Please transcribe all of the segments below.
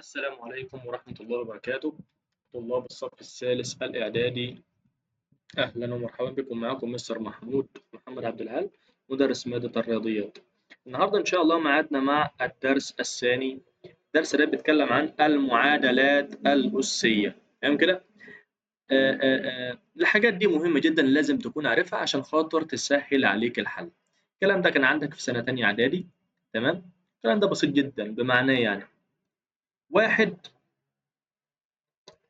السلام عليكم ورحمة الله وبركاته. طلاب الصف الثالث الإعدادي، أهلا ومرحبا بكم. معكم مستر محمود محمد عبد العال، مدرس مادة الرياضيات. النهاردة إن شاء الله معادنا مع الدرس الثاني. الدرس ده بيتكلم عن المعادلات الأسية، تمام كده؟ الحاجات دي مهمة جدا، لازم تكون عارفها عشان خاطر تسهل عليك الحل. الكلام ده كان عندك في سنة تانية إعدادي، تمام؟ الكلام ده بسيط جدا، بمعناه يعني واحد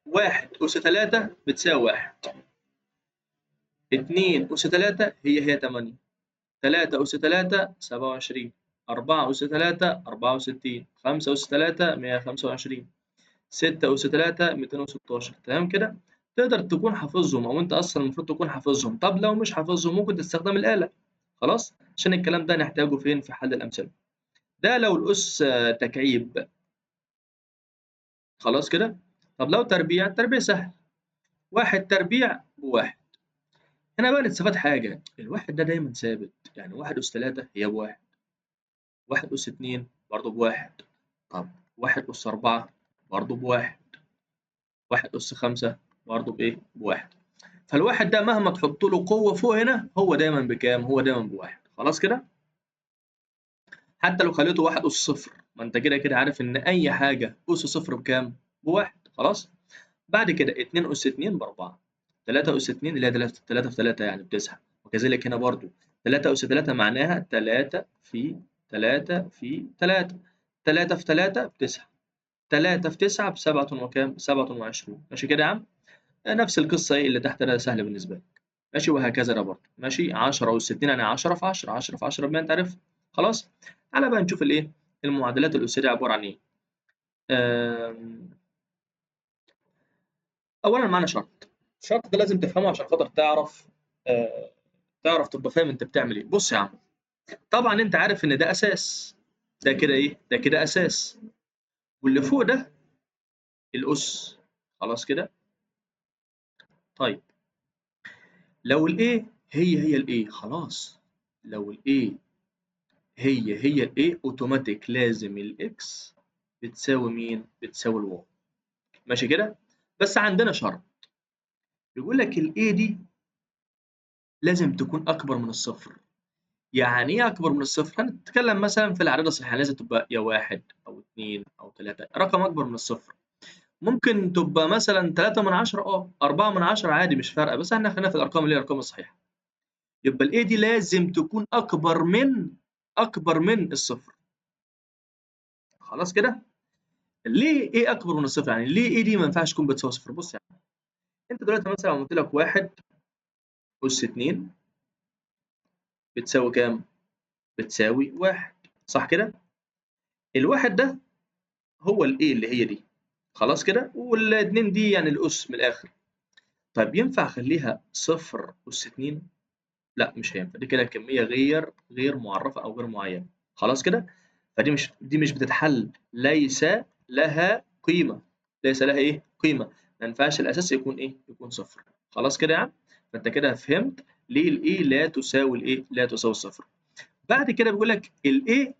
واحد أس تلاتة بتساوي واحد، اتنين أس تلاتة هي تمانية، تلاتة أس تلاتة سبعة وعشرين، أربعة أس تلاتة أربعة وستين، خمسة أس تلاتة مية خمسة وعشرين، ستة أس تلاتة ميتين وستاشر. تمام كده؟ تقدر تكون حافظهم، أو أنت أصلاً المفروض تكون حافظهم. طب لو مش حافظهم ممكن تستخدم الآلة، خلاص؟ عشان الكلام ده نحتاجه فين؟ في حل الأمثلة. ده لو الأس تكعيب، خلاص كده؟ طب لو تربيع، التربيع سهل، واحد تربيع بواحد. هنا بقى نستفاد حاجة، الواحد ده دايماً ثابت، يعني واحد أس تلاتة هي بواحد، واحد أس اتنين برضه بواحد، طب واحد أس أربعة برضه بواحد، واحد أس خمسة برضه بإيه؟ بواحد. فالواحد ده مهما تحط له قوة فوق هنا هو دايماً بكام؟ هو دايماً بواحد، خلاص كده؟ حتى لو خليته واحد أس صفر، ما أنت كده كده عارف إن أي حاجة أس صفر بكام؟ بواحد، خلاص؟ بعد كده اتنين أس اتنين بأربعة، تلاتة أس اتنين اللي هي تلاتة في تلاتة يعني بتسعة، وكذلك هنا برضو تلاتة أس تلاتة معناها تلاتة في تلاتة في تلاتة، تلاتة في تلاتة بتسعة، تلاتة في تسعة بسبعة وكام؟ سبعة وعشرون. ماشي كده يا عم؟ نفس القصة إيه اللي تحت ده سهل بالنسبة لك، ماشي؟ وهكذا ده برضو، ماشي؟ 10 أس اتنين يعني 10 في 10، 10 في 10 بما أنت عارف، خلاص؟ تعالى بقى نشوف الإيه؟ المعادلات الأسية دي عبارة عن إيه؟ أولاً معانا شرط، الشرط ده لازم تفهمه عشان خاطر تعرف تبقى فاهم أنت بتعمل إيه. بص يا عم، طبعاً أنت عارف إن ده أساس، ده كده إيه؟ ده كده أساس، واللي فوق ده الأس، خلاص كده؟ طيب لو ال A هي ال A، خلاص، لو ال A هي ال A أوتوماتيك لازم ال X بتساوي مين؟ بتساوي ال Y، ماشي كده؟ بس عندنا شرط بيقول لك ال A دي لازم تكون أكبر من الصفر. يعني إيه أكبر من الصفر؟ هنتكلم مثلاً في الأعداد الصحيحة، لازم تبقى يا 1 أو 2 أو 3، رقم أكبر من الصفر. ممكن تبقى مثلاً تلاتة من عشرة، أربعة من عشرة عادي مش فارقة، بس إحنا خلينا في الأرقام اللي هي الأرقام الصحيحة. يبقى ال A دي لازم تكون أكبر من الصفر. خلاص كده؟ ليه A أكبر من الصفر؟ يعني ليه A دي ما ينفعش تكون بتساوي صفر؟ بص يعني أنت دلوقتي مثلاً لو قلت لك 1 أس 2 بتساوي كام؟ بتساوي 1، صح كده؟ الواحد ده هو ال A اللي هي دي، خلاص كده؟ والاتنين دي يعني الأس من الآخر. طيب ينفع أخليها صفر أس 2؟ لا مش هينفع، دي كده كمية غير معرفة أو غير معينة، خلاص كده؟ فدي مش بتتحل، ليس لها قيمة، ليس لها إيه؟ قيمة، ما ينفعش الأساس يكون إيه؟ يكون صفر، خلاص كده يا عم؟ فأنت كده فهمت ليه ال A لا تساوي الإيه؟ لا تساوي الصفر. بعد كده بيقول لك ال A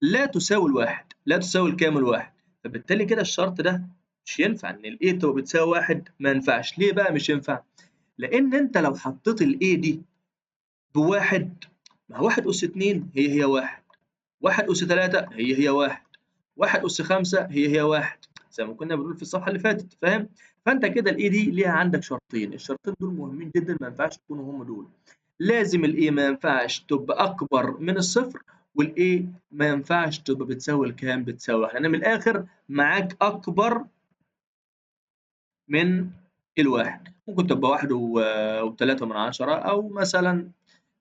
لا تساوي الواحد، لا تساوي الكام؟ الواحد، فبالتالي كده الشرط ده مش ينفع إن ال A تبقى بتساوي 1، ما ينفعش. ليه بقى مش ينفع؟ لأن أنت لو حطيت ال A دي بواحد، ما هو 1 أس 2 هي 1، 1 أس 3 هي 1، 1 أس 5 هي 1، زي ما كنا بنقول في الصفحة اللي فاتت، فاهم؟ فأنت كده ال A دي ليها عندك شرطين، الشرطين دول مهمين جداً ما ينفعش يكونوا هم دول. لازم ال A ما ينفعش تبقى أكبر من الصفر، وال A ما ينفعش تبقى بتساوي الكام؟ بتساوي واحد. يعني من الآخر معاك أكبر من الواحد، ممكن تبقى واحد وتلاتة من عشرة، أو مثلاً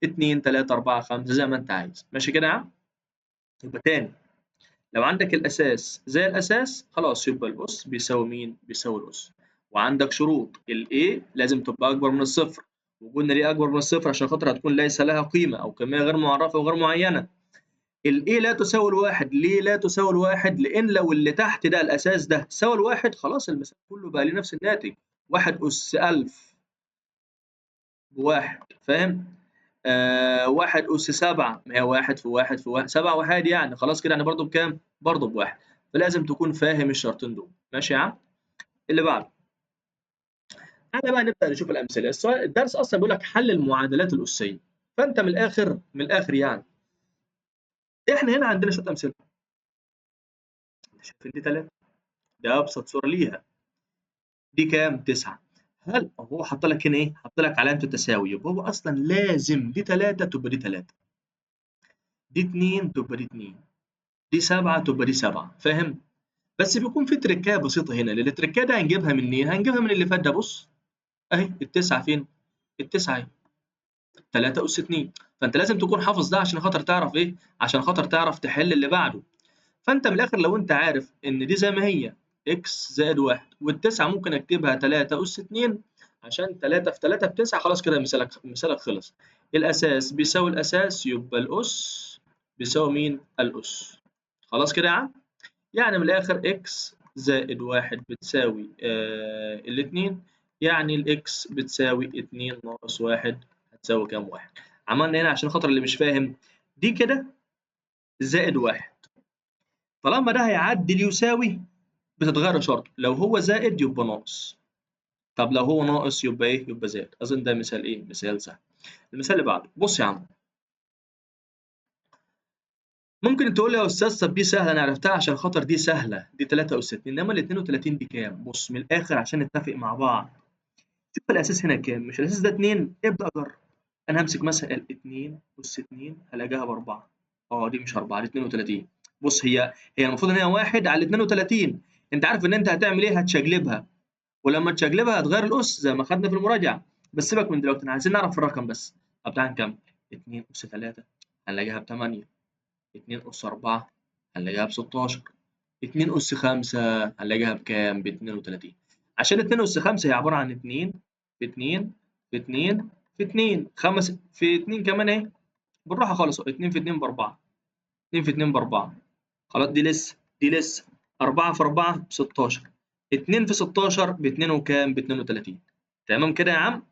2 3 4 5 زي ما أنت عايز، ماشي كده يا عم؟ يبقى تاني لو عندك الأساس زي الأساس خلاص يبقى الأس بيساوي مين؟ بيساوي الأس. وعندك شروط، ال A لازم تبقى أكبر من الصفر، وقلنا ليه أكبر من الصفر؟ عشان خاطر هتكون ليس لها قيمة أو كمية غير معرفة وغير معينة. ال A لا تساوي الواحد، ليه لا تساوي الواحد؟ لأن لو اللي تحت ده الأساس ده ساوى الواحد خلاص المثال كله بقى ليه نفس الناتج، 1 أس 1000 بواحد، فاهم؟ 1 أس 7، ما هي 1 في 1 في 1، 7 وحيد يعني، خلاص كده يعني برضه بكام؟ برضه بواحد. فلازم تكون فاهم الشرطين دول. ماشي يا عم؟ اللي بعده تعالى بقى نبدا نشوف الامثلة. السؤال الدرس اصلا بيقول لك حل المعادلات الاسيه، فانت من الاخر من الاخر يعني احنا هنا عندنا شوية امثلة. شايفين دي 3، ده ابسط صوره ليها، دي كام؟ 9. هل هو حط لك هنا ايه؟ حط لك علامة التساوي، يبقى هو اصلا لازم دي 3 تبقى دي 3، دي 2 تبقى دي 2، دي 7 تبقى دي 7، فاهم؟ بس بيكون في تركايه بسيطة هنا، لان التركايه دي هنجيبها منين؟ هنجيبها من اللي فات ده. بص اهي التسعة فين؟ التسعة اهي 3 أس 2، فأنت لازم تكون حافظ ده عشان خاطر تعرف إيه؟ عشان خاطر تعرف تحل اللي بعده. فأنت من الآخر لو أنت عارف إن دي زي ما هي x زائد 1 والتسعة ممكن أكتبها 3 أس 2 عشان 3 في 3 ب9، خلاص كده مثالك خلص. الأساس بيساوي الأساس، يبقى الأس بيساوي مين؟ الأس. خلاص كده يا عم؟ يعني من الآخر x زائد 1 بتساوي الاتنين، يعني ال x بتساوي 2 ناقص 1 هتساوي كام؟ 1. عملنا هنا عشان خاطر اللي مش فاهم، دي كده زائد 1، طالما ده هيعدل يساوي بتتغير شرطه، لو هو زائد يبقى ناقص، طب لو هو ناقص يبقى ايه؟ يبقى زائد. اظن ده مثال ايه؟ مثال سهل. المثال اللي بعده، بص يا عم، ممكن تقول لي يا استاذ طب دي سهلة انا عرفتها عشان خاطر دي سهلة، دي 3 أس 2، انما ال 32 دي كام؟ بص من الاخر عشان نتفق مع بعض، شوف الاساس هنا كام؟ مش الاساس ده 2؟ ابدا جرب. انا همسك مثلا ال 2 أس 2 هلاقيها ب4، دي مش 4 دي 32. بص هي المفروض ان هي 1 على 32، انت عارف ان انت هتعمل ايه؟ هتشقلبها، ولما تشقلبها هتغير الاس زي ما خدنا في المراجعة، بس سيبك من دلوقتي احنا عايزين نعرف الرقم بس. طب تعالى نكمل، 2 أس 3 هنلاقيها ب8، 2 أس 4 هنلاقيها ب16، 2 أس 5 هنلاقيها بكام؟ ب32. عشان 2 أس 5 هي عبارة عن 2 في 2 في 2 في 2، 5 في 2 كمان اهي، بالراحة خالص، 2 في 2 ب4، 2 في 2 ب4، خلاص دي لسه، دي لسه 4 في 4 ب16، 2 في 16 ب2 وكام؟ ب32. تمام كده يا عم؟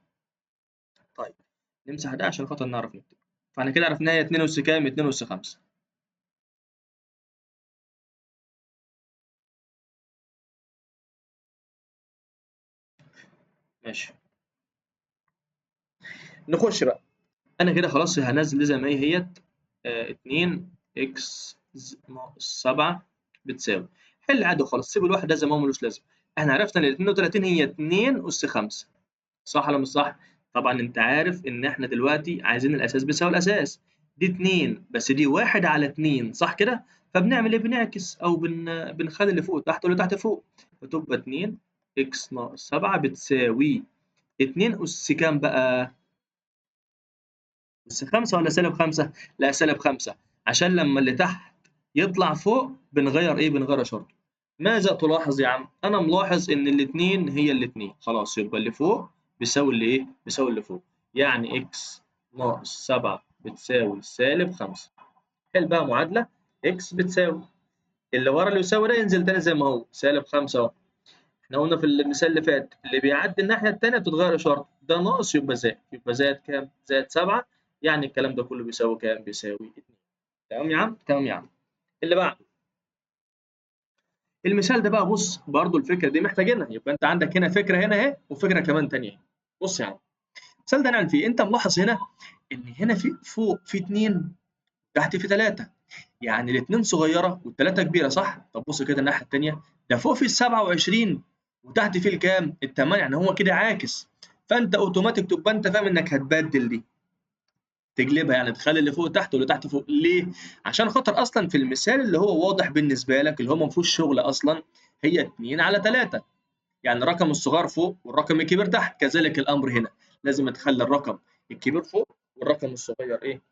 طيب نمسح ده عشان خاطر نعرف نكتب. فاحنا كده عرفنا هي 2 أس كام؟ 2 أس 5. ماشي، نخش بقى. انا كده خلاص هنزل زي ما هي هيت، 2 x ناقص 7 بتساوي، حل عادي خالص، سيب الواحد ده زي ما هو ملوش لازمه. احنا عرفنا ان 32 هي 2 أس 5، صح ولا مش صح؟ طبعا انت عارف ان احنا دلوقتي عايزين الاساس بيساوي الاساس، دي 2 بس دي 1 على 2، صح كده؟ فبنعمل ايه؟ بنعكس او بنخلي اللي فوق تحت واللي تحت فوق، فتبقى 2 x ناقص 7 بتساوي 2 أس كام بقى؟ أس 5 ولا سالب 5؟ لا سالب 5، عشان لما اللي تحت يطلع فوق بنغير ايه؟ بنغير شرطه. ماذا تلاحظ يا عم؟ انا ملاحظ ان الاتنين هي الاتنين، خلاص يبقى اللي فوق بيساوي اللي ايه؟ بيساوي اللي فوق، يعني x ناقص 7 بتساوي سالب 5. حل بقى معادلة x بتساوي اللي ورا اللي يساوي ده ينزل تاني زي ما هو سالب 5 اهو. احنا قلنا في المثال اللي فات اللي بيعدي الناحية التانية بتتغير إشارته، ده ناقص يبقى زائد، يبقى زائد كام؟ زائد 7، يعني الكلام ده كله بيساوي كام؟ بيساوي 2. تمام يا عم؟ تمام يا عم. اللي بعده المثال ده بقى، بص برضو الفكرة دي محتاجينها، يبقى أنت عندك هنا فكرة هنا أهي وفكرة كمان تانية أهي. بص يا عم، المثال ده نعمل فيه، أنت ملاحظ هنا إن هنا في فوق في 2 تحت في 3، يعني الاتنين صغيرة والتلاتة كبيرة، صح؟ طب بص كده الناحية التانية، ده فوق في ال27 وتحت في الكام؟ ال8، يعني هو كده عاكس. فأنت أوتوماتيك تبقى أنت فاهم إنك هتبدل دي، تقلبها، يعني تخلي اللي فوق تحت واللي تحت فوق. ليه؟ عشان خاطر أصلاً في المثال اللي هو واضح بالنسبة لك اللي هو ما فيهوش شغل أصلاً، هي 2 على 3، يعني الرقم الصغير فوق والرقم الكبير تحت. كذلك الأمر هنا، لازم تخلي الرقم الكبير فوق والرقم الصغير إيه؟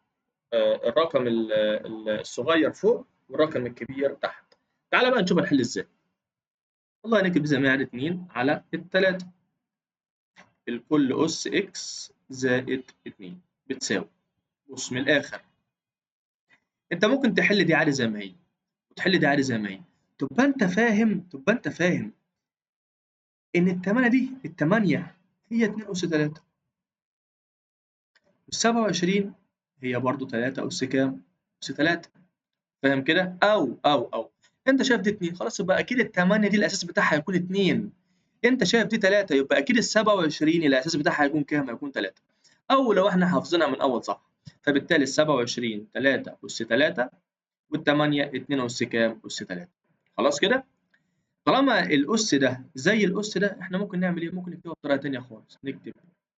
الرقم الصغير فوق والرقم الكبير تحت. تعالى بقى نشوف هنحل إزاي. والله نكتب زي ما هي 2 على التلاتة الكل أس إكس زائد 2 بتساوي، بص من الآخر أنت ممكن تحل دي عادي زي ما هي وتحل دي عادي زي ما هي، تبقى أنت فاهم إن التمانية دي، التمانية هي اتنين أس تلاتة، والسبعة وعشرين هي برضو تلاتة أس كام؟ أس تلاتة، فاهم كده؟ أو انت شايف دي 2، خلاص يبقى اكيد ال 8 دي الاساس بتاعها هيكون 2. انت شايف دي 3، يبقى اكيد ال 27 الاساس بتاعها هيكون كام؟ هيكون 3. او لو احنا حافظينها من اول صفحة، فبالتالي ال 27 3 اس 3 وال 8 2 اس كام؟ اس 3. خلاص كده؟ طالما الاس ده زي الاس ده، احنا ممكن نعمل ايه؟ ممكن نكتبها بطريقة ثانية خالص، نكتب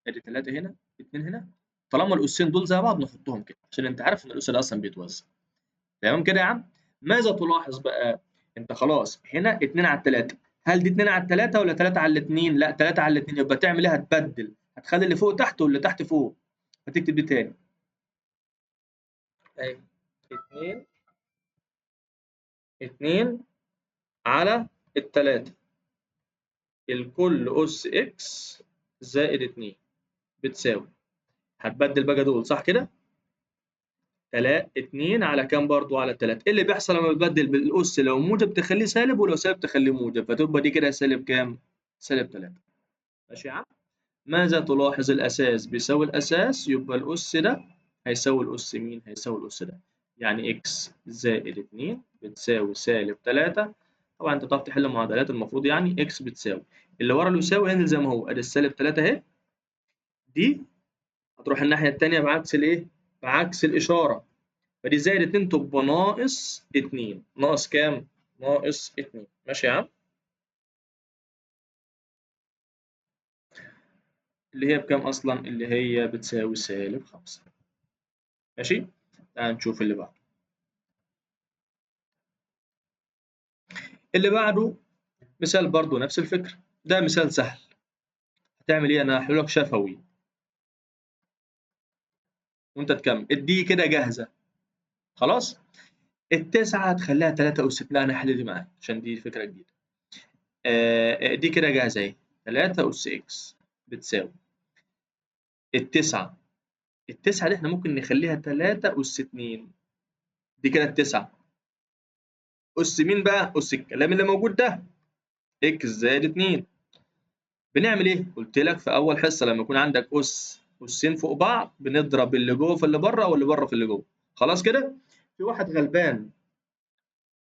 ادي 3 هنا 2 هنا، طالما الاسين دول زي بعض نحطهم كده، عشان انت عارف ان الاس ده اصلا بيتوزع. تمام كده يا عم؟ ماذا تلاحظ بقى؟ انت خلاص هنا 2 على 3، هل دي 2 على 3 ولا 3 على 2؟ لا 3 على 2، يبقى تعمل ايه؟ هتبدل، هتخلي اللي فوق تحت واللي تحت فوق، هتكتب دي تاني اهي 2 2 على التلاتة الكل أس x زائد 2 بتساوي، هتبدل بقى دول صح كده؟ 2 على كام برضو؟ على 3. ايه اللي بيحصل لما بتبدل بالأس؟ لو موجب تخليه سالب، ولو سالب تخليه موجب، فتبقى دي كده سالب كام؟ سالب 3. ماشي يا عم؟ ماذا تلاحظ؟ الأساس بيساوي الأساس، يبقى الأس ده هيساوي الأس مين؟ هيساوي الأس ده، يعني x زائد 2 بتساوي سالب 3. طبعا انت بتعرف تحل معادلات المفروض، يعني x بتساوي اللي ورا اللي يساوي هينزل زي ما هو، ادي السالب 3 اهي، دي هتروح الناحية التانية بعكس الايه؟ بعكس الإشارة، فدي زائد 2 تبقى ناقص 2، ناقص كام؟ ناقص 2. ماشي يا عم؟ اللي هي بكام أصلا؟ اللي هي بتساوي سالب 5. ماشي؟ تعال نشوف اللي بعده. اللي بعده مثال برضو نفس الفكرة، ده مثال سهل. هتعمل ايه؟ انا هحله لك شفوي وانت تكمل. ادي كده جاهزة خلاص. التسعة هتخليها 3 أس، لا انا هحل دي معاك عشان دي فكرة جديدة. دي كده جاهزة اهي، 3 أس x بتساوي التسعة، التسعة دي احنا ممكن نخليها 3 أس 2، دي كده التسعة أس مين بقى؟ أس الكلام اللي موجود ده x زائد 2. بنعمل ايه؟ قلت لك في أول حصة لما يكون عندك أس أسين فوق بعض بنضرب اللي جوه في اللي بره واللي بره في اللي جوه. خلاص كده؟ في واحد غلبان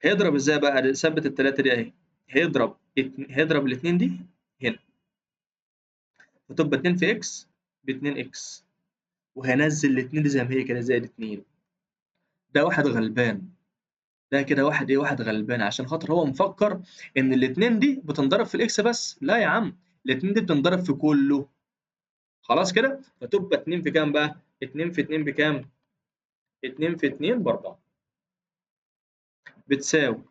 هيضرب ازاي بقى؟ ثبت التلاتة دي اهي، هيضرب الاتنين دي هنا، فتبقى 2 في x ب 2 x، وهنزل الاتنين دي زي ما هي كده زائد 2. ده واحد غلبان، ده كده واحد ايه؟ واحد غلبان، عشان خاطر هو مفكر ان الاتنين دي بتنضرب في ال x بس. لا يا عم، الاتنين دي بتنضرب في كله. خلاص كده؟ فتبقى 2 في كام بقى؟ 2 في 2 بكام؟ 2 في 2 ب4 بتساوي،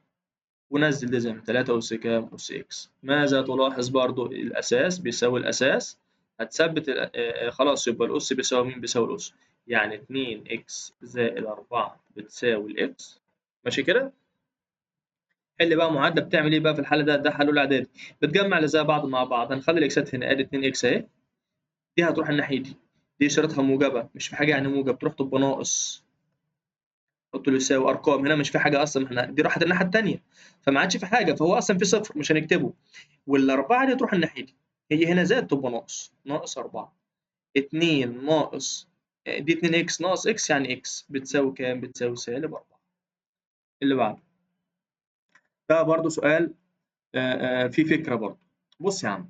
ونزل ده زي ما 3 أس كام؟ أس x. ماذا تلاحظ برضو؟ الأساس بيساوي الأساس، هتثبت خلاص، يبقى الأس بيساوي مين؟ بيساوي الأس، يعني 2 x زائد 4 بتساوي ال x. ماشي كده؟ حل بقى معادلة. بتعمل إيه بقى في الحالة ده؟ ده حل الإعدادي، بتجمع اللي زي بعض مع بعض. هنخلي الإكسات هنا، أدي 2 x أهي، دي هتروح الناحية دي، دي إشارتها موجبة، مش في حاجة يعني موجب، تروح تبقى ناقص. حط له يساوي أرقام، هنا مش في حاجة أصلاً، إحنا دي راحت الناحية التانية، فما عادش في حاجة، فهو أصلاً في صفر مش هنكتبه. والأربعة دي تروح الناحية دي، هي هنا زائد تبقى ناقص، ناقص 4، 2 ناقص دي 2 x ناقص x يعني x بتساوي كام؟ بتساوي سالب 4. اللي بعده ده برضو سؤال فيه فكرة برضو. بص يا عم،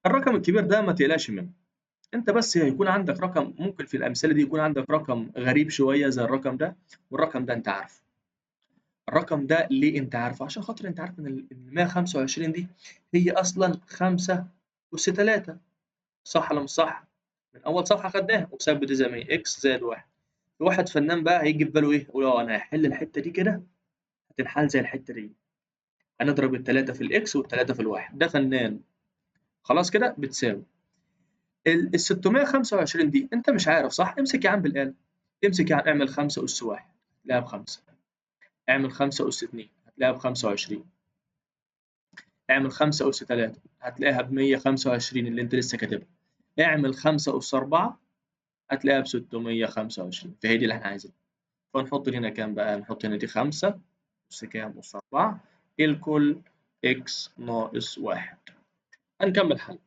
الرقم الكبير ده ما تقلقش منه، انت بس هيكون عندك رقم، ممكن في الامثلة دي يكون عندك رقم غريب شوية زي الرقم ده، والرقم ده انت عارفه. الرقم ده ليه انت عارفه؟ عشان خاطر انت عارف ان ال 125 دي هي اصلا 5 أس 3، صح ولا مش صح؟ من اول صفحة خدناها، وثبت زي ما هي x زائد 1. في واحد فنان بقى هيجي في باله ايه؟ يقول انا هحل الحتة دي كده، هتنحل زي الحتة دي، هنضرب التلاتة في ال x والتلاتة في الواحد. ده فنان. خلاص كده؟ بتساوي ال 625 دي انت مش عارف صح؟ امسك يا عم بالآلة، امسك يا عم، اعمل 5 أس 1 هتلاقيها ب5، اعمل 5 أس 2 هتلاقيها ب25، اعمل 5 أس 3 هتلاقيها ب125 اللي انت لسه كاتبها، اعمل 5 أس 4 هتلاقيها ب625. فهي دي اللي احنا عايزينها. فنحط هنا كام بقى؟ نحط هنا دي 5 أس كام؟ أس 4، الكل x ناقص 1. هنكمل حل.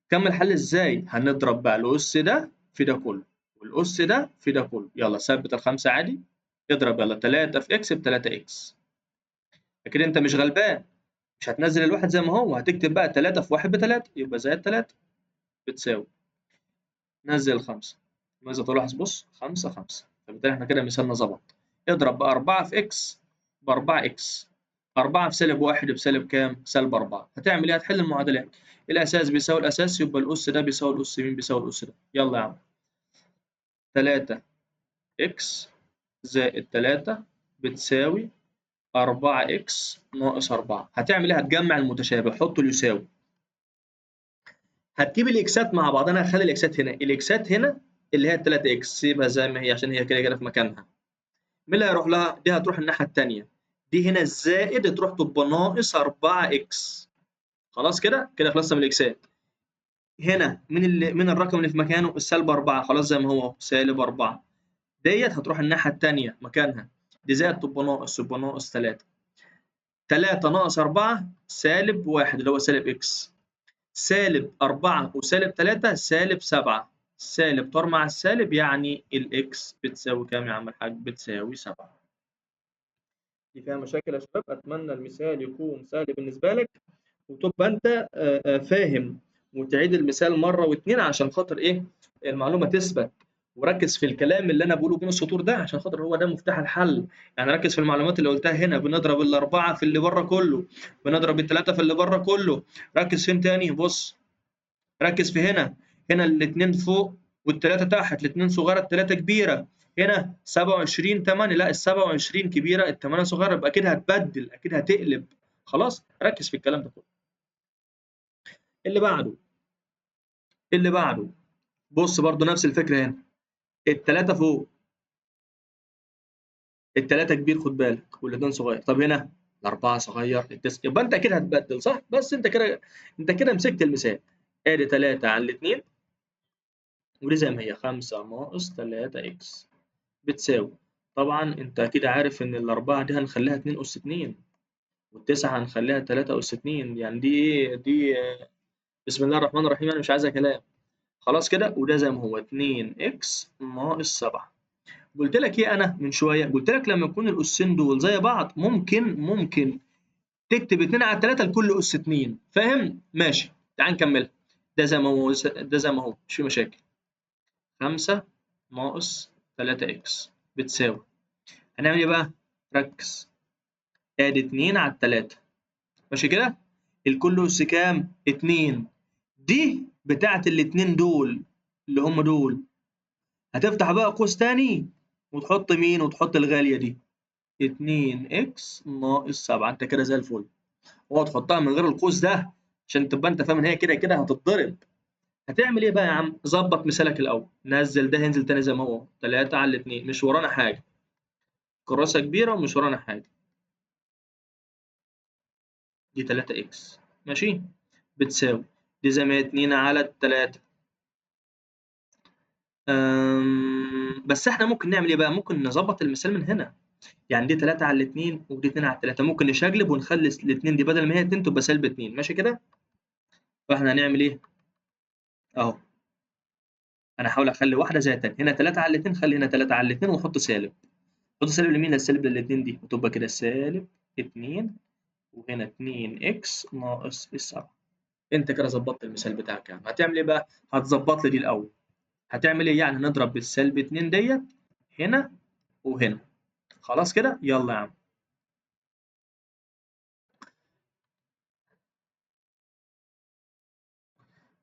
كمل حل ازاي؟ هنضرب بقى الأس ده في ده كله والأس ده في ده كله. يلا ثبت الخمسة عادي، اضرب يلا 3 في x ب 3 x. اكيد انت مش غلبان، مش هتنزل الواحد زي ما هو، هتكتب بقى 3 في 1 ب 3، يبقى زائد 3 بتساوي، نزل 5. ماذا تلاحظ؟ بص 5 5، فبالتالي احنا كده مثالنا ظبط. اضرب بقى 4 في x ب 4 x، 4 في سالب 1 بسالب كام؟ سالب 4. هتعمل ايه؟ هتحل المعادلات. الاساس بيساوي الاساس، يبقى الاس ده بيساوي الاس مين؟ بيساوي الاس ده. يلا يا عم، 3 x زائد 3 بتساوي 4 x ناقص 4. هتعمل ايه؟ هتجمع المتشابه، حطه اليساوي. هتجيب الاكسات مع بعض، انا هخلي الاكسات هنا، الاكسات هنا اللي هي 3 x سيبها زي ما هي عشان هي كده كده في مكانها. مين اللي هيروح لها؟ دي هتروح الناحية التانية، دي هنا الزائد تروح تبقى ناقص 4 x. خلاص كده؟ كده خلصنا من الاكسات. هنا مين الرقم اللي في مكانه؟ السالب 4، خلاص زي ما هو سالب 4. ديت هتروح الناحية التانية مكانها، دي زائد تبقى ناقص، تبقى ناقص 3. 3 ناقص 4 سالب 1 اللي هو سالب x. سالب 4 وسالب 3 سالب 7، سالب طار مع السالب، يعني ال x بتساوي كام يا عم الحاج؟ بتساوي 7. دي فيها مشاكل يا شباب؟ أتمنى المثال يكون سهل بالنسبة لك وتبقى أنت فاهم، وتعيد المثال مرة واتنين عشان خاطر إيه؟ المعلومة تثبت. وركز في الكلام اللي أنا بقوله بين السطور ده عشان خاطر هو ده مفتاح الحل. يعني ركز في المعلومات اللي قلتها هنا، بنضرب ال4 في اللي بره كله، بنضرب ال3 في اللي بره كله. ركز فين تاني؟ بص ركز في هنا، هنا الاتنين فوق والتلاتة تحت، الاتنين صغيرة التلاتة كبيرة. هنا 27 8، لا ال27 كبيرة التمانية صغيرة، يبقى أكيد هتبدل، أكيد هتقلب. خلاص ركز في الكلام ده كله. اللي بعده، اللي بعده بص برضو نفس الفكرة هنا، التلاتة فوق التلاتة كبير خد بالك والاتنين صغير. طب هنا الأربعة صغير التسعة، يبقى أنت أكيد هتبدل صح؟ بس أنت كده مسكت المثال. ادي 3 على الاتنين ودي زي ما هي 5 ناقص 3 x بتساوي، طبعا انت اكيد عارف ان ال4 دي هنخليها 2 اس 2 والتسعة هنخليها 3 اس 2، يعني دي ايه؟ دي بسم الله الرحمن الرحيم، انا مش عايزها كلام. خلاص كده، وده زي ما هو 2 x ناقص 7. قلت لك ايه انا من شويه؟ قلت لك لما يكون الاسين دول زي بعض ممكن تكتب 2 على 3 لكل اس 2، فاهم؟ ماشي، تعال نكملها. ده زي ما هو، ده زي ما هو، مش في مشاكل. 5 ناقص 3 x بتساوي، هنعمل ايه بقى؟ ركز، ادي 2 على 3، ماشي كده؟ الكل اس كام؟ 2. دي بتاعت الاتنين دول اللي هم دول، هتفتح بقى قوس تاني وتحط مين؟ وتحط الغالية دي 2 x ناقص 7. انت كده زي الفل. وتحطها من غير القوس ده عشان تبقى انت فاهم ان هي كده كده هتتضرب. هتعمل ايه بقى يا عم؟ ظبط مثالك الاول، نزل ده ينزل تاني زي ما هو 3 على 2، مش ورانا حاجه، كراسه كبيره ومش ورانا حاجه. دي 3 x ماشي، بتساوي دي زي ما هي 2 على 3. بس احنا ممكن نعمل ايه بقى؟ ممكن نظبط المثال من هنا، يعني دي 3 على 2 ودي 2 على 3، ممكن نشقلب ونخلي الاتنين دي بدل ما هي 2 تبقى سالب 2، ماشي كده؟ فاحنا هنعمل ايه؟ اهو انا هحاول اخلي واحده زي التانيه، هنا 3 على 2، خلي هنا 3 على 2 وحط سالب، حط سالب لمين؟ للسالب للاتنين دي، وتبقى كده سالب 2 وهنا 2 x ناقص 7. انت كده ظبطت المثال بتاعك يعني. هتعمل ايه بقى؟ هتظبط لي دي الاول. هتعمل ايه يعني؟ هنضرب بالسالب 2 ديت هنا وهنا. خلاص كده؟ يلا يا عم.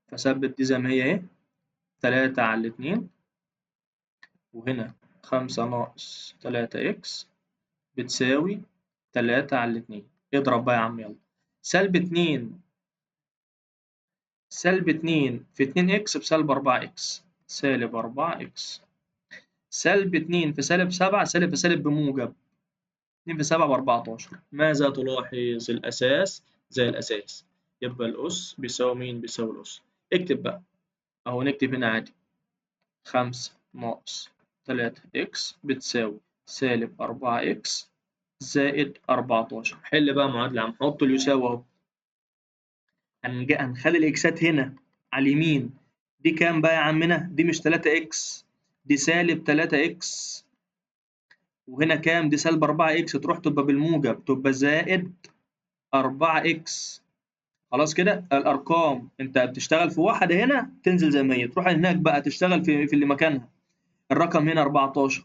فثبت دي زي ما هي اهي، 3 على 2 وهنا 5 ناقص 3 x بتساوي 3 على 2. اضرب بقى يا عم يلا، سالب 2، سالب 2 في 2 x بسالب 4 x، سالب 4 x، سالب 2 في سالب 7، سالب في سالب بموجب، 2 في 7 ب14. ماذا تلاحظ؟ الأساس زي الأساس، يبقى الأس بيساوي مين؟ بيساوي الأس. اكتب بقى أهو، نكتب هنا عادي 5 ناقص 3 x بتساوي سالب 4 x زائد 14. حل بقى معادلة يا عم، حط اليساوي أهو. هنخلي الإكسات هنا على اليمين، دي كام بقى يا عمنا؟ دي مش 3 x، دي سالب 3 x وهنا كام؟ دي سالب 4 x، تروح تبقى بالموجب، تبقى زائد 4 x. خلاص كده؟ الارقام انت بتشتغل في واحدة هنا تنزل زي ما هي، تروح هناك بقى تشتغل في اللي مكانها. الرقم هنا 14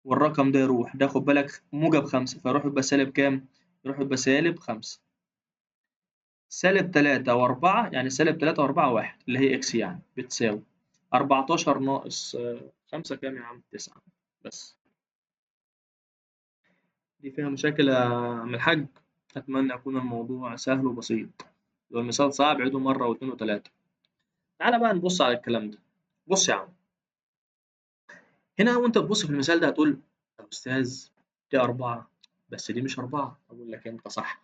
والرقم ده يروح، ده خد بالك موجب 5، فيروح يبقى سالب كام؟ يروح يبقى سالب 5. سالب 3 و4 يعني سالب 3 و4 1 اللي هي x يعني بتساوي 14 ناقص 5 كام يا عم؟ 9 بس. دي فيها مشاكل يا عم الحاج؟ أتمنى يكون الموضوع سهل وبسيط. لو المثال صعب عيده مرة واثنين وثلاثة. تعالى بقى نبص على الكلام ده. بص يا عم، هنا وأنت تبص في المثال ده هتقول يا أستاذ دي 4 بس دي مش 4. أقول لك أنت صح،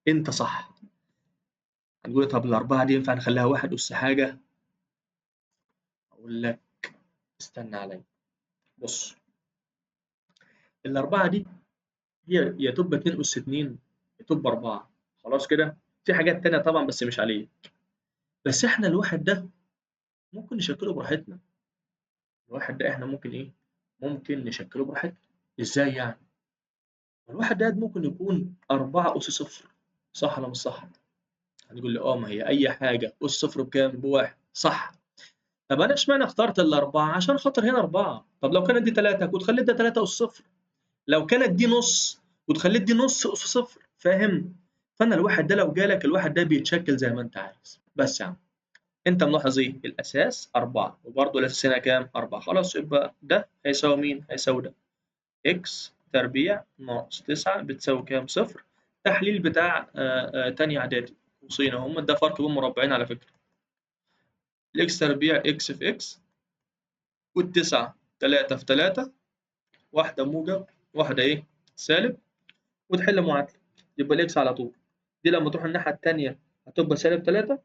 أنت صح. هتقول طب ال4 دي ينفع نخليها 1 أس حاجة؟ أقول لك استنى عليا. بص، ال4 دي هي يا تبقى 2 أس 2 يا تبقى 4. خلاص كده؟ في حاجات تانية طبعا بس مش عليه. بس احنا الواحد ده ممكن نشكله براحتنا. الواحد ده احنا ممكن ايه؟ ممكن نشكله براحتنا. ازاي يعني؟ الواحد ده ممكن يكون 4 أس 0، صح ولا مش صح؟ هتقول لي ما هي أي حاجة أس 0 بكام؟ ب1، صح. طب أنا اشمعنى اخترت ال4؟ عشان خاطر هنا 4. طب لو كانت دي 3 كنت خليت ده 3 أس 0. لو كانت دي نص كنت خليت دي نص أس 0، فاهم؟ فأنا الواحد ده لو جالك الواحد ده بيتشكل زي ما أنت عايز. بس يا عم أنت ملاحظ إيه؟ الأساس 4، وبرضه الأساس هنا كام؟ 4. خلاص يبقى ده هيساوي مين؟ هيساوي ده. x تربيع ناقص 9 بتساوي كام؟ 0. تحليل بتاع تانية إعدادي، قوسين أهم، ده فرق بين مربعين على فكرة. ال x تربيع x في x، والتسعة 3 في 3، واحدة موجب واحدة إيه؟ سالب، وتحل معادلة يبقى ال x على طول. دي لما تروح الناحية التانية هتبقى سالب 3،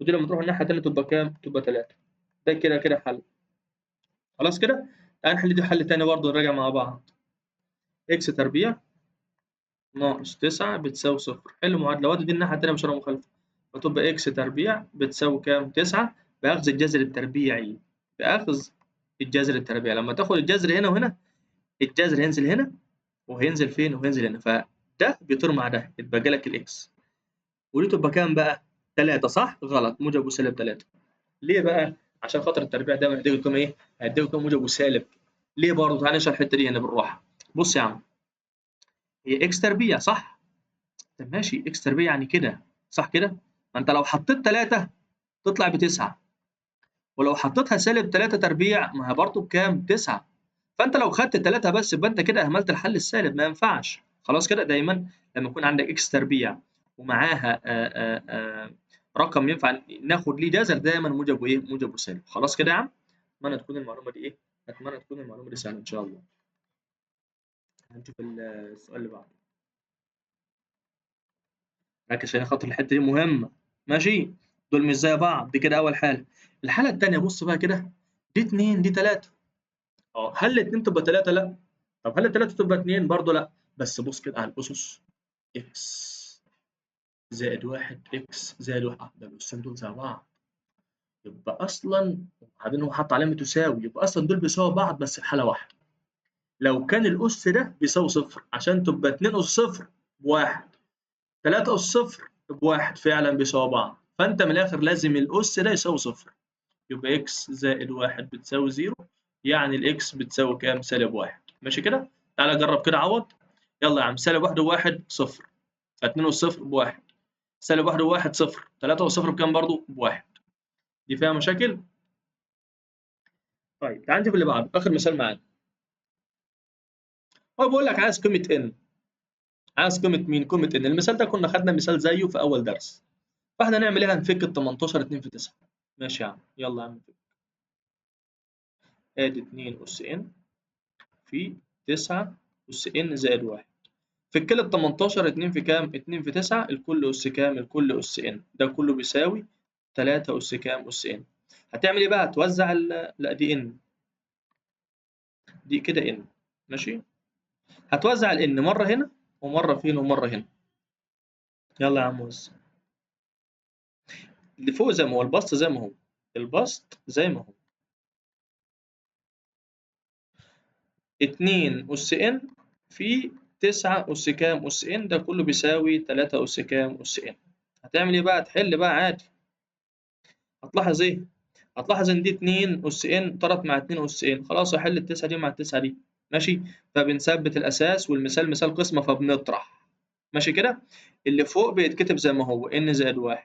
ودي لما تروح الناحية التانية تبقى كام؟ تبقى 3. ده كده كده حل. خلاص كده؟ تعال نحل دي حل تاني برضه، نراجع مع بعض. x تربيع ناقص 9 بتساوي 0، حل معادلة، وادي دي الناحية التانية بشارة مخالفة، فتبقى x تربيع بتساوي كام؟ 9 بأخذ الجذر التربيعي، بأخذ الجذر التربيعي. لما تاخد الجذر هنا وهنا، الجذر هينزل هنا وهينزل فين؟ وهينزل هنا، فده بيطير مع ده، يتبقى لك ال x. ودي تبقى كام بقى؟ 3، صح؟ غلط، موجب وسالب 3. ليه بقى؟ عشان خاطر التربيع ده هيديك قيمة إيه؟ هيديك قيمة موجب وسالب. ليه برضه؟ تعالى نشرح الحتة دي هنا بالراحة. بص يا عم، هي x تربيع صح؟ طب ماشي، x تربيع يعني كده صح كده؟ ما انت لو حطيت 3 تطلع ب9، ولو حطيتها سالب 3 تربيع ما هي برضه بكام؟ 9. فانت لو خدت 3 بس يبقى انت كده اهملت الحل السالب، ما ينفعش. خلاص كده؟ دايما لما يكون عندك x تربيع ومعاها آآ آآ رقم ينفع ناخد ليه جذر، دايما موجب وايه؟ موجب وسالب. خلاص كده يا عم؟ اتمنى تكون المعلومة دي ايه؟ اتمنى تكون المعلومة دي سهلة ان شاء الله. هنشوف السؤال اللي بعده. ركز عشان خاطر الحتة دي مهمة. ماشي؟ دول مش زي بعض، دي كده اول حاله. الحالة الثانية بص بقى كده، دي 2 دي 3. هل 2 تبقى 3؟ لا. طب هل 3 تبقى 2؟ برضه لا. بس بص كده على الاسس، x زائد 1 x زائد 1، ده الاسسين دول زي بعض، يبقى اصلا وبعدين هو حط علامة تساوي، يبقى اصلا دول بيساووا بعض بس في حاله واحدة. لو كان الاس ده بيساوي 0 عشان تبقى 2 اس 0 ب1، 3 اس 0 ب1، فعلا بيساووا بعض. فانت من الاخر لازم الاس ده يساوي 0، يبقى x زائد 1 بتساوي 0، يعني ال x بتساوي كام؟ سالب 1. ماشي كده؟ تعالى جرب كده، عوض. يلا يا عم، سالب 1 و1 0، 2 اس 0 ب1، سالب 1 و1 0، 3 اس 0 بكام برضو؟ ب1. دي فيها مشاكل؟ طيب تعال نشوف اللي بعده، اخر مثال معانا. هو بيقول لك عايز قيمة n، عايز قيمة مين؟ قيمة n. المثال ده كنا خدنا مثال زيه في أول درس. فاحنا نعمل ايه؟ هنفك ال 18 2 في 9. ماشي يا عم، يلا يا عم نفك. ادي 2 اس n في 9 اس n زائد 1. فك لي ال 18 2 في كام؟ 2 في 9، الكل اس كام؟ الكل اس n. ده كله بيساوي 3 اس كام؟ اس n. هتعمل ايه بقى؟ هتوزع لا دي n، دي كده n. ماشي؟ هتوزع ال n مرة هنا ومرة فين ومرة هنا. يلا يا عم وزع. اللي فوق زي ما هو، البسط زي ما هو، البسط زي ما هو. 2 أس n في 9 أس كام؟ أس n، ده كله بيساوي 3 أس كام؟ أس n. هتعمل إيه بقى؟ تحل بقى عادي. هتلاحظ إيه؟ هتلاحظ إن دي 2 أس n طارت مع 2 أس n، خلاص أحل التسعة دي مع التسعة دي، ماشي؟ فبنثبت الأساس، والمثال مثال قسمة فبنطرح، ماشي كده؟ اللي فوق بيتكتب زي ما هو n زائد 1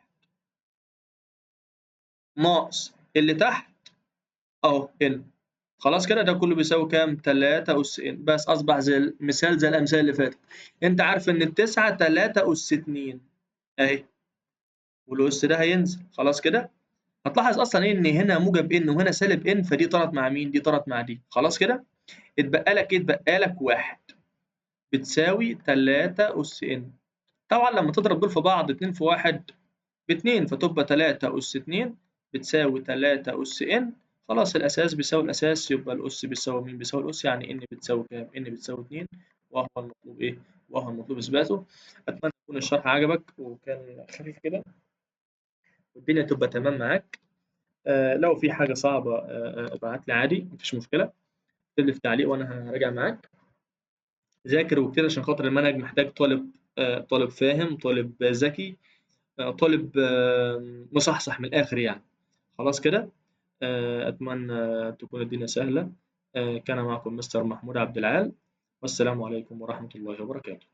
ناقص اللي تحت أهو n، خلاص كده؟ ده كله بيساوي كام؟ 3 أس n، بس أصبح زي المثال زي الأمثلة اللي فاتت. أنت عارف إن التسعة 3 أس 2 أهي، والأس ده هينزل، خلاص كده؟ هتلاحظ أصلا إيه؟ إن هنا موجب n وهنا سالب n، فدي طارت مع مين؟ دي طارت مع دي، خلاص كده؟ اتبقى لك إيه؟ اتبقى لك 1 بتساوي 3 أس n. طبعا لما تضرب دول في بعض 2 في 1 ب2، فتبقى 3 أس 2 بتساوي 3 أس n. خلاص الأساس بيساوي الأساس، يبقى الأس بيساوي مين؟ بيساوي الأس، يعني n بتساوي كام؟ n بتساوي 2، وهو المطلوب إيه؟ وهو المطلوب إثباته. أتمنى يكون الشرح عجبك وكان خفيف كده والدنيا تبقى تمام معاك. لو في حاجة صعبة ابعت لي عادي، مفيش مشكلة، اكتب لي في تعليق وأنا هراجع معاك. ذاكر وكتير عشان خاطر المنهج محتاج طالب، طالب فاهم، طالب ذكي، طالب مصحصح من الآخر يعني. خلاص كده؟ أتمنى تكون الدنيا سهلة. كان معكم مستر محمود عبد العال، والسلام عليكم ورحمة الله وبركاته.